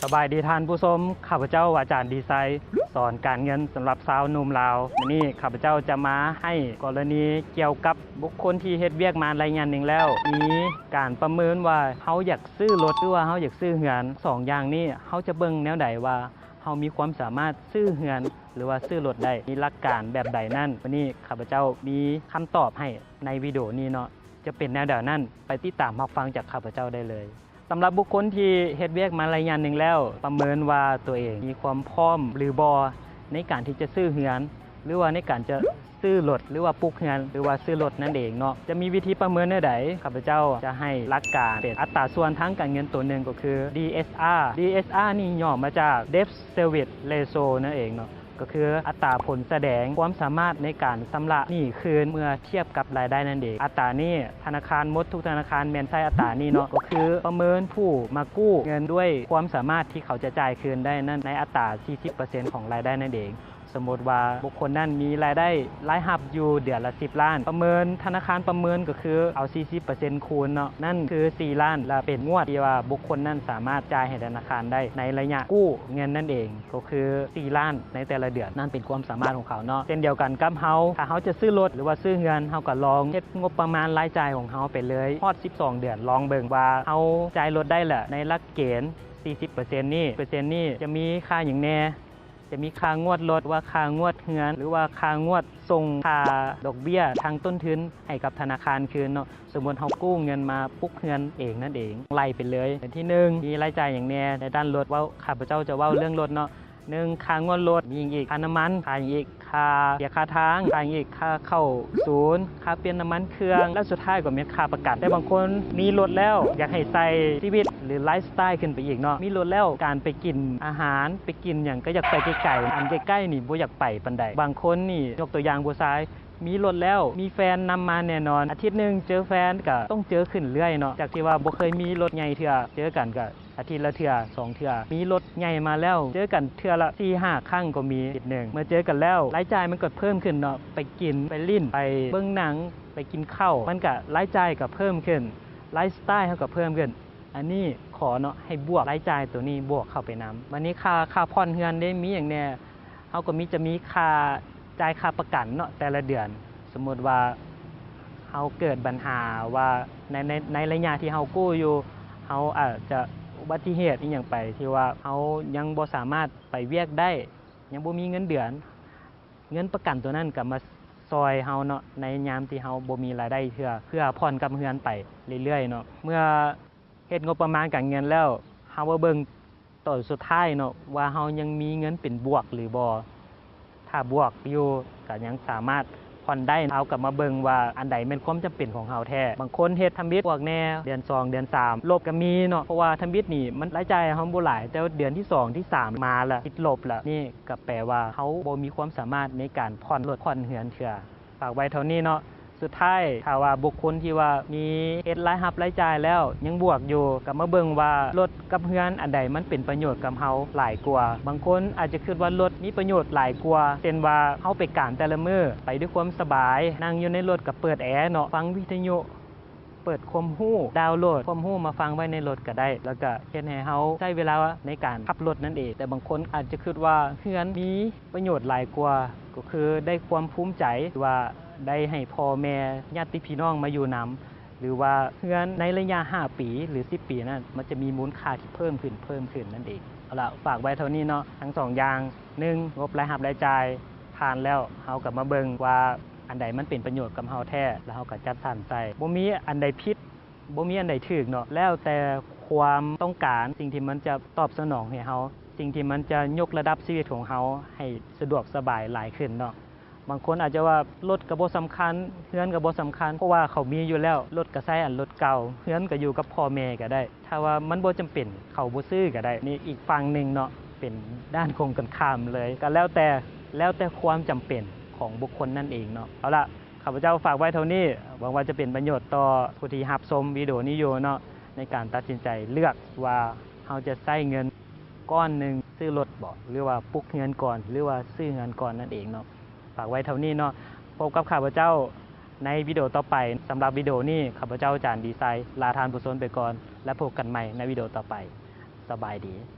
ສະບາຍດີທ່ານຜູ້ຊົມ, ຂ້າພະເຈົ້າອາຈານດີໄຊ ສອນການເງິນສຳລັບຊາວໜຸ່ມລາວ. ມື້ນີ້ຂ້າພະເຈົ້າຈະມາໃຫ້ກໍລະນີກ່ຽວກັບບຸກຄົນທີ່ເຮັດວຽກມາໄລຍະໜຶ່ງແລ້ວ ມີການປະເມີນວ່າເຮົາຢາກຊື້ລົດ ຫຼືວ່າເຮົາຢາກຊື້ເຮືອນ. ສອງຢ່າງນີ້ເຮົາຈະເບິ່ງແນວໃດວ່າເຮົາມີຄວາມສາມາດຊື້ເຮືອນ ຫຼືວ່າຊື້ລົດໄດ້? ມີຫຼັກການແບບໃດນັ້ນ? ມື້ນີ້ຂ້າພະເຈົ້າມີຄຳຕອບໃຫ້ໃນວິດີໂອນີ້ເນາະ. ຈະເປັນແນວໃດນັ້ນ ໄປຕິດຕາມຮັບຟັງຈາກຂ້າພະເຈົ້າໄດ້ເລີຍ. ສຳລັບບຸກຄົນທີ່ເຮັດວຽກມາໄລຍະໜຶ່ງແລ້ວ ປະເມີນວ່າຕົວເອງມີຄວາມພ້ອມຫຼືບໍ່ ໃນການທີ່ຈະຊື້ເຮືອນ ຫຼືວ່າໃນການຈະຊື້ລົດ ຫຼືວ່າປຸກເຮືອນ ຫຼືວ່າຊື້ລົດນັ້ນເອງເນາະ. ຈະມີວິທີປະເມີນແນວໃດ? ຂ້າພະເຈົ້າຈະໃຫ້ຫຼັກການເປັນອັດຕາສ່ວນທາງການເງິນໂຕໜຶ່ງ ກໍຄື ດີເອສອາ. ດີເອສອາ ນີ້ຫຍໍ້ມາຈາກ Debt Service Ratio ນັ້ນເອງເນາະ. ກໍຄືອັດຕາຜົນສະແດງຄວາມສາມາດໃນການຊຳລະໜີ້ຄືນເມື່ອທຽບກັບລາຍໄດ້ນັ້ນເອງ. ອັດຕານີ້ທະນາຄານໝົດທຸກທະນາຄານແມ່ນໃຊ້ອັດຕານີ້ເນາະ, ກໍຄືປະເມີນຜູ້ມາກູ້ເງິນດ້ວຍຄວາມສາມາດທີ່ເຂົາຈະຈ່າຍຄືນໄດ້ນັ້ນ ໃນອັດຕາສີ່ສິບເປີເຊັນຂອງລາຍໄດ້ນັ້ນເອງ. ສົມມຸດວ່າບຸກຄົນນັ້ນມີລາຍໄດ້ລາຍຮັບຢູ່ເດືອນລະສິບລ້ານ, ປະເມີນ ທະນາຄານປະເມີນກໍຄືເອົາສີ່ສິບເປີເຊັນຄູນເນາະ, ນັ້ນຄືສີ່ລ້ານ ແລະ ເປັນງວດທີ່ວ່າບຸກຄົນນັ້ນສາມາດຈ່າຍໃຫ້ທະນາຄານໄດ້ໃນໄລຍະກູ້ເງິນນັ້ນເອງ. ກໍຄືສີ່ລ້ານໃນແຕ່ລະເດືອນ, ນັ້ນເປັນຄວາມສາມາດຂອງເຂົາເນາະ. ເຊັ່ນດຽວກັນກັບເຮົາ, ຖ້າເຮົາຈະຊື້ລົດ ຫຼືວ່າຊື້ເຮືອນ, ເຮົາກໍລອງເຮັດງົບປະມານລາຍຈ່າຍຂອງເຮົາໄປເລີຍ ຮອດສິບສອງເດືອນ, ລອງເບິ່ງວ່າເຮົາຈ່າຍລົດໄດ້ແລ້ວໃນຫຼັກເກນສີ່ສິບເປີເຊັນນີ້, ເປີເຊັນນີ້ຈະມີຄ່າຫຍັງແດ່, ຈະມີຄ່າງວດລົດ, ວ່າຄ່າງວດເຮືອນ, ຫຼືວ່າຄ່າງວດສົ່ງ, ຄ່າດອກເບ້ຍທາງຕົ້ນທຶນໃຫ້ກັບທະນາຄານຄືນເນາະ. ສົມມຸດເຮົາກູ້ເງິນມາປຸກເຮືອນເອງນັ້ນເອງ, ໄລ່ໄປເລີຍ. ອັນທີໜຶ່ງ ມີລາຍຈ່າຍຫຍັງແດ່ໃນດ້ານລົດ? ເວົ້າ ຂ້າພະເຈົ້າຈະເວົ້າເລື່ອງລົດເນາະ. ໜຶ່ງ ຄ່າງວດລົດ, ມີຫຍັງອີກ? ຄ່ານ້ຳມັນ, ຄ່າຫຍັງອີກ? ຄ່າເສຍຄ່າທາງ, ຄ່າຫຍັງອີກ? ຄ່າເຂົ້າສູນ, ຄ່າປ່ຽນນ້ຳມັນເຄື່ອງ, ແລ້ວສຸດທ້າຍກໍແມ່ນຄ່າປະກັນ. ແຕ່ບາງຄົນມີລົດແລ້ວ ຢາກໃຫ້ໃສ່ຊີວິດ ຫຼື ໄລຟ໌ສະໄຕລ໌ຂຶ້ນໄປອີກເນາະ. ມີລົດແລ້ວ ການໄປກິນອາຫານ ໄປກິນຫຍັງ ກໍຢາກໄປໄກໆ, ອັນໃກ້ໆນີ້ບໍ່ຢາກໄປປານໃດ. ບາງຄົນນີ້ ຍົກຕົວຢ່າງຜູ້ຊາຍ ມີລົດແລ້ວ ມີແຟນນຳມາແນ່ນອນ, ອາທິດໜຶ່ງເຈີແຟນກໍຕ້ອງເຈີຂຶ້ນເລື້ອຍເນາະ. ຈາກທີ່ວ່າບໍ່ເຄີຍມີລົດໃຫຍ່ເທື່ອ, ເຈີກັນກໍອາທິດລະເທື່ອສອງເທື່ອ, ມີລົດໃຫຍ່ມາແລ້ວ ເຈີກັນເທື່ອລະສີ່ຫ້າຄັ້ງກໍມີ. ອາທິດໜຶ່ງເມື່ອເຈີກັນແລ້ວ ລາຍຈ່າຍມັນກໍເພີ່ມຂຶ້ນເນາະ, ໄປກິນ ໄປຫຼິ້ນ ໄປເບິ່ງໜັງ ໄປກິນເຂົ້າ, ມັນກໍ ລາຍຈ່າຍກໍເພີ່ມຂຶ້ນ, ໄລຟ໌ສະໄຕລ໌ເຮົາກໍເພີ່ມຂຶ້ນ. ອັນນີ້ຂໍເນາະ ໃຫ້ບວກລາຍຈ່າຍໂຕນີ້ບວກເຂົ້າໄປນຳ. ບາດນີ້ຄ່າ ຄ່າຜ່ອນເຮືອນເດ້ ມີຫຍັງແດ່? ເຮົາກໍມີ ຈະມີຄ່າ ຈ່າຍຄ່າປະກັນເນາະ ແຕ່ລະເດືອນ. ສົມມຸດວ່າເຮົາເກີດບັນຫາວ່າ ໃນ ໃນ ໃນໄລຍະທີ່ເຮົາກູ້ຢູ່ ເຮົາອາດຈະອຸບັດຕິເຫດອີ່ຫຍັງໄປ ທີ່ວ່າເຮົາຍັງບໍ່ສາມາດໄປວຽກໄດ້, ຍັງບໍ່ມີເງິນເດືອນ, ເງິນປະກັນໂຕນັ້ນກໍມາຊ່ອຍເຮົາເນາະ ໃນຍາມທີ່ເຮົາບໍ່ມີລາຍໄດ້ເທື່ອ, ເພື່ອຜ່ອນກັບເຮືອນໄປເລື້ອຍໆເນາະ. ເມື່ອເຮັດງົບປະມານການເງິນແລ້ວ ເຮົາມາເບິ່ງ ຕອນສຸດທ້າຍເນາະ ວ່າເຮົາຍັງມີເງິນເປັນບວກຫຼືບໍ່. ຖ້າບວກຢູ່ກໍຍັງສາມາດຜ່ອນໄດ້. ເຮົາກໍມາເບິ່ງວ່າອັນໃດແມ່ນຄວາມຈຳເປັນຂອງເຮົາແທ້. ບາງຄົນເຮັດທຳອິດບວກແດ່ ເດືອນສອງ ເດືອນສາມລົບກໍມີເນາະ, ເພາະວ່າທຳອິດນີ້ມັນລາຍຈ່າຍເຮົາບໍ່ຫຼາຍ, ແຕ່ວ່າເດືອນທີສອງ ທີສາມມາລະຕິດລົບລະ. ນີ້ກໍແປວ່າເຮົາບໍ່ມີຄວາມສາມາດໃນການຜ່ອນລົດຜ່ອນເຮືອນເທື່ອ. ຝາກໄວ້ເທົ່ານີ້ເນາະ. ສຸດທ້າຍ ຖ້າວ່າບຸກຄົນທີ່ວ່າມີເຮັດລາຍຮັບລາຍຈ່າຍແລ້ວຍັງບວກຢູ່ ກໍມາເບິ່ງວ່າລົດກັບເຮືອນອັນໃດມັນເປັນປະໂຫຍດກັບເຮົາຫຼາຍກວ່າ. ບາງຄົນອາດຈະຄິດວ່າລົດມີປະໂຫຍດຫຼາຍກວ່າ, ເຊັ່ນວ່າເຮົາໄປການແຕ່ລະມື້ ໄປດ້ວຍຄວາມສະບາຍ, ນັ່ງຢູ່ໃນລົດກໍເປີດແອເນາະ, ຟັງວິທະຍຸ, ເປີດຄວາມຮູ້, ດາວໂຫຼດຄວາມຮູ້ມາຟັງໄວ້ໃນລົດກໍໄດ້, ແລ້ວກໍເຮັດໃຫ້ເຮົາໃຊ້ເວລາໃນການຂັບລົດນັ້ນເອງ. ແຕ່ບາງຄົນອາດຈະຄິດວ່າເຮືອນມີປະໂຫຍດຫຼາຍກວ່າ, ກໍຄືໄດ້ຄວາມພູມໃຈ ຫຼືວ່າ ໄດ້ໃຫ້ພໍ່ແມ່ຍາດຕິພີ່ນ້ອງມາຢູ່ນຳ, ຫຼືວ່າເຮືອນໃນໄລຍະຫ້າປີ ຫຼື ສິບປີນັ້ນ ມັນຈະມີມູນຄ່າທີ່ເພີ່ມຂຶ້ນ, ເພີ່ມຂຶ້ນນັ້ນເອງ. ເອົາລະ ຝາກໄວ້ເທົ່ານີ້ເນາະ ທັງສອງຢ່າງ. ໜຶ່ງ ງົບລາຍຮັບລາຍຈ່າຍຜ່ານແລ້ວ, ເຮົາກໍມາເບິ່ງວ່າອັນໃດມັນເປັນປະໂຫຍດກັບເຮົາແທ້ ແລ້ວເຮົາກໍຈັດສັນໃສ່. ບໍ່ມີອັນໃດຜິດ, ບໍ່ມີອັນໃດຖືກເນາະ, ແລ້ວແຕ່ຄວາມຕ້ອງການ, ສິ່ງທີ່ມັນຈະຕອບສະໜອງໃຫ້ເຮົາ, ສິ່ງທີ່ມັນຈະຍົກລະດັບຊີວິດຂອງເຮົາໃຫ້ສະດວກສະບາຍຫຼາຍຂຶ້ນເນາະ. ບາງຄົນອາດຈະວ່າລົດກໍບໍ່ສຳຄັນ, ເຮືອນກໍບໍ່ສຳຄັນ, ເພາະວ່າເຂົາມີຢູ່ແລ້ວ, ລົດກໍໃຊ້ອັນລົດເກົ່າ, ເຮືອນກໍຢູ່ກັບພໍ່ແມ່ກໍໄດ້. ຖ້າວ່າມັນບໍ່ຈຳເປັນ, ເຂົາບໍ່ຊື້ກໍໄດ້. ນີ້ອີກຝັ່ງໜຶ່ງເນາະ, ເປັນດ້ານກົງກັນຂ້າມເລີຍ. ກໍແລ້ວແຕ່, ແລ້ວແຕ່ຄວາມຈຳເປັນຂອງບຸກຄົນນັ້ນເອງເນາະ. ເອົາລະ, ຂ້າພະເຈົ້າຝາກໄວ້ເທົ່ານີ້, ຫວັງວ່າຈະເປັນປະໂຫຍດຕໍ່ຜູ້ທີ່ຮັບຊົມວິດີໂອນີ້ຢູ່ເນາະ, ໃນການຕັດສິນໃຈເລືອກວ່າເຮົາຈະໃຊ້ເງິນ ກ້ອນໜຶ່ງຊື້ລົດບໍ ຫຼືວ່າປຸກເຮືອນກ່ອນ ຫຼືວ່າຊື້ເຮືອນກ່ອນນັ້ນເອງເນາະ. ຝາກໄວ້ເທົ່ານີ້ເນາະ. ພົບກັບຂ້າພະເຈົ້າໃນວິດີໂອຕໍ່ໄປ. ສຳລັບວິດີໂອນີ້ ຂ້າພະເຈົ້າ ອາຈານດີໄຊ ລາທ່ານຜູ້ຊົມໄປກ່ອນ ແລະ ພົບກັນໃໝ່ໃນວິດີໂອຕໍ່ໄປ. ສະບາຍດີ.